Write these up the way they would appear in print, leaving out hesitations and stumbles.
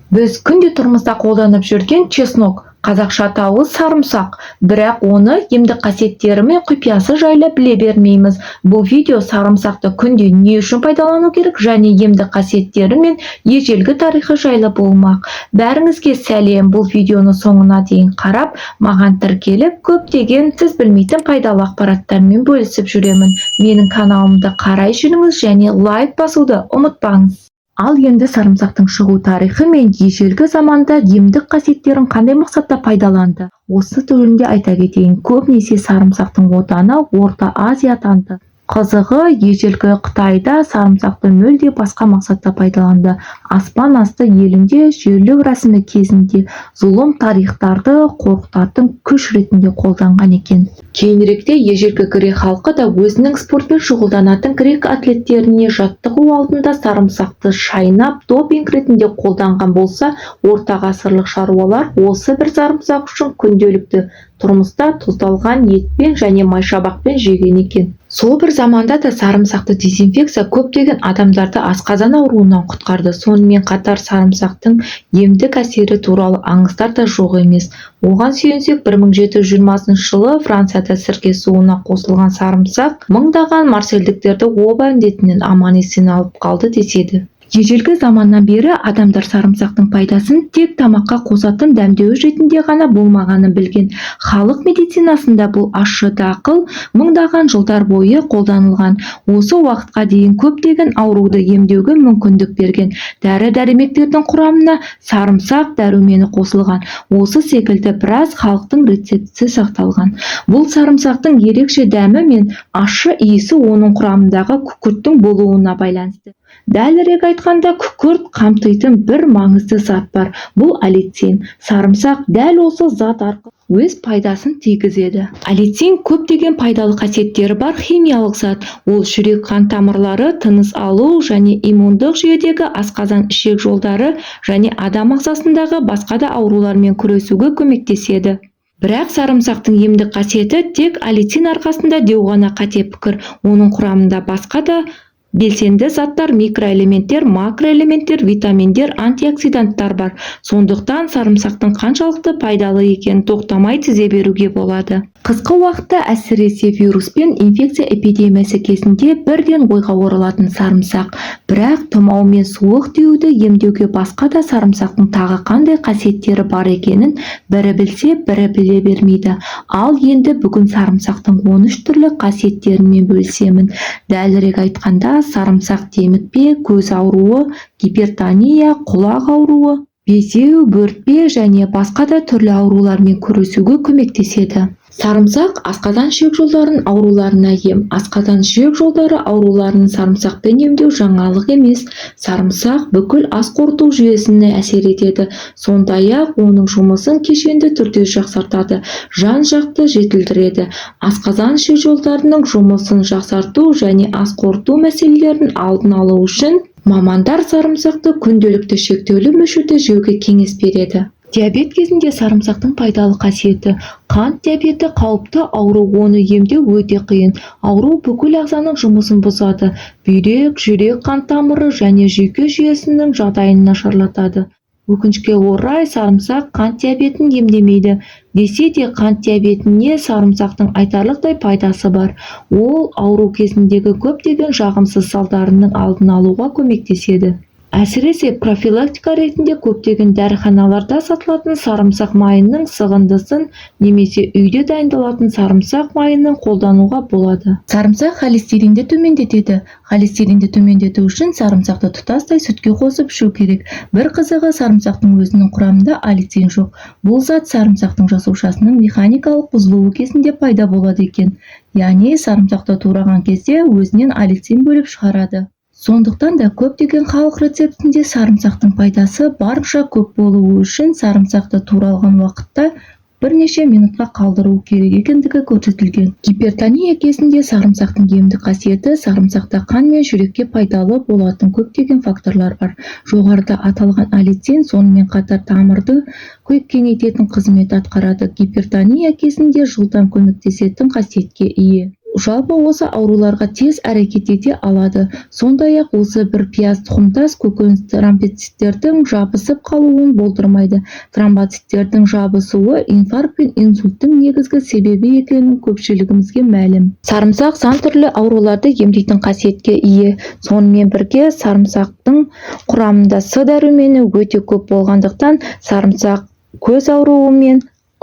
Біз күнде тұрмыста қолданып жүрген чеснок, қазақша атауы сарымсақ. Бірақ оны емдік қасиеттері мен құпиясы жайлы біле бермейміз. Бұл видео сарымсақты күнде не үшін пайдалану керек және емдік қасиеттері мен ежелгі тарихы жайлы болмақ. Бәріңізге сәлем! Бұл видеоны соңына дейін қарап, маған тіркеліп, көптеген сіз білмейтін пайдалы ақпараттармен бөлісіп жүремін. Менің каналымды қарай жүріңіз және лайк басуды ұмытпаңыз. Ал енді сарымсақтың шығу тарихы мен ежелгі заманда емдік қасиеттерін қандай мақсатта пайдаланды? Осы жөнінде айта кетейін. Көбінесе сарымсақтың отаны Орта Азия атанды. Қызығы, ежелгі Қытайда сарымсақты мүлде басқа мақсатта пайдаланды. Аспан асты елінде жерлеу рәсімі кезінде зұлым тарихтарды қорқытатын күш ретінде қолданған екен. Кейініректе ежелгі грек халқы да өзінің спортпен шұғылданатын грек атлеттеріне жаттығу алдында сарымсақты шайнап, допинг ретінде қолданған болса, ортағасырлық шаруалар осы бір сарымсақ үшін күнделікті тұрмыста тұздалған етпен және майшабақпен жеген екен. Сол бір заманда да сарымсақты дезинфекция көптеген адамдарды асқазан ауруынан құтқарды. Сонымен қатар сарымсақтың емдік әсері туралы аңыздар да жоқ емес. Оған сүйенсек, 1720 жылы Францияда сірке суына қосылған сарымсақ мыңдаған марсельдіктерді оба індетінен аман-есен алып қалды деседі. Ежелгі заманнан бері адамдар сарымсақтың пайдасын тек тамаққа қосатын дәмдеуіш ретінде ғана болмағанын білген. Халық медицинасында бұл ащы дақыл мыңдаған жылдар бойы қолданылған. Осы уақытқа дейін көптеген ауруды емдеуге мүмкіндік берген. Дәрі-дәрмектердің құрамына сарымсақ дәрумені қосылған. Осы секілді біраз халықтың рецептісі сақталған. Бұл сарымсақтың ерекше дәмі мен ащы иісі оның құрамындағы күкірттің болуына байланысты. Дәлірек айтқанда, күкірт қамтитын бір маңызды зат бар. Бұл аллицин. Сарымсақ дәл осы зат арқылы өз пайдасын тигізеді. Аллицин көптеген пайдалы қасиеттері бар химиялық зат. Ол жүрек-қан тамырлары, тыныс алу және иммундық жүйедегі асқазан-ішек жолдары және адам ағзасындағы басқа да аурулармен күресуге көмектеседі. Бірақ сарымсақтың емдік қасиеті тек аллицин арқасында деу ғана қате пікір. Оның құрамында басқа да белсенді заттар, микроэлементтер, макроэлементтер, витаминдер, антиоксиданттар бар. Сондықтан сарымсақтың қаншалықты пайдалы екенін тоқтамай тізе беруге болады. Қысқы уақытта, әсіресе вирус пен инфекция эпидемиясы кезінде бірден ойға оралатын сарымсақ. Бірақ тұмау мен суық тиюді емдеуге басқа да сарымсақтың тағы қандай қасиеттері бар екенін бірі білсе, бірі біле бермейді. Ал енді бүгін сарымсақтың 13 түрлі қасиеттерімен бөлісемін. Дәлірек айтқанда, сарымсақ демікпе, көз ауруы, гипертония, құлақ ауруы, безеу, бөртпе және басқа да түрлі аурулармен күресуге көмектеседі. Сарымсақ асқазан-ішек жолдарының ауруларына ем. Асқазан-ішек жолдары ауруларын сарымсақпен емдеу жаңалық емес. Сарымсақ бүкіл ас қорыту жүйесіне әсер етеді. Сондай-ақ оның жұмысын кешенді түрде жақсартады, жан-жақты жетілдіреді. Асқазан-ішек жолдарының жұмысын жақсарту және ас қорыту мәселелерін алдын алу үшін мамандар сарымсақты күнделікті шектеулі мөлшерде жеуге кеңес береді. Диабет кезінде сарымсақтың пайдалы қасиеті. Қант диабеті қауіпті ауру, оны емдеу өте қиын. Ауру бүкіл ағзаның жұмысын бұзады. Бүйрек, жүрек-қан тамыры және жүйке жүйесінің жағдайын нашарлатады. Өкінішке орай, сарымсақ қант диабетін емдемейді. Десе де қант диабетіне сарымсақтың айтарлықтай пайдасы бар. Ол ауру кезіндегі көптеген жағымсыз салдарының алдын алуға көмектеседі. Әсіресе профилактика ретінде көптеген дәріханаларда сатылатын сарымсақ майының сығындысын немесе үйде дайындалатын сарымсақ майының қолдануға болады. Сарымсақ холестеринді төмендетеді. Холестеринді төмендету үшін сарымсақты тұтастай сүтке қосып ішу керек. Бір қызығы, сарымсақтың өзінің құрамында аллицин жоқ. Бұл зат сарымсақтың жасушасының механикалық бұзылуы кезінде пайда болады екен. Яғни сарымсақты тураған кезде өзінен аллицин бөліп шығарады. Сондықтан да көптеген халық рецептінде сарымсақтың пайдасы барынша көп болуы үшін сарымсақты туралған уақытта бірнеше минутқа қалдыру керек екендігі көрсетілген. Гипертония кезінде сарымсақтың емдік қасиеті. Сарымсақта қан мен жүрекке пайдалы болатын көптеген факторлар бар. Жоғарыда аталған аллицин сонымен қатар тамырды кеңейтетін қызмет атқарады. Гипертония кезінде жылдам көмектесетін қасиетке ие. Жалпы осы ауруларға тез әрекет ете алады. Сондай-ақ осы бір пияз тұқымдас көкөніс тромбоциттердің жабысып қалуын болдырмайды. Тромбоциттердің жабысуы инфаркт пен инсульттің негізгі себебі екені көпшілігімізге мәлім. Сарымсақ сан түрлі ауруларды емдейтін қасиетке ие. Сонымен бірге сарымсақтың құрамында С дәрумені өте көп болғандықтан, сарымсақ көз ауруы мен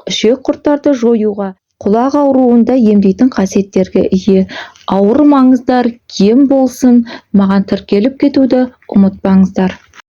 ішек құрттарды жоюға, құлақ ауруын да емдейтін қасиеттерге ие. Ауырмаңыздар, ем болсын. Маған тіркеліп кетуді ұмытпаңыздар.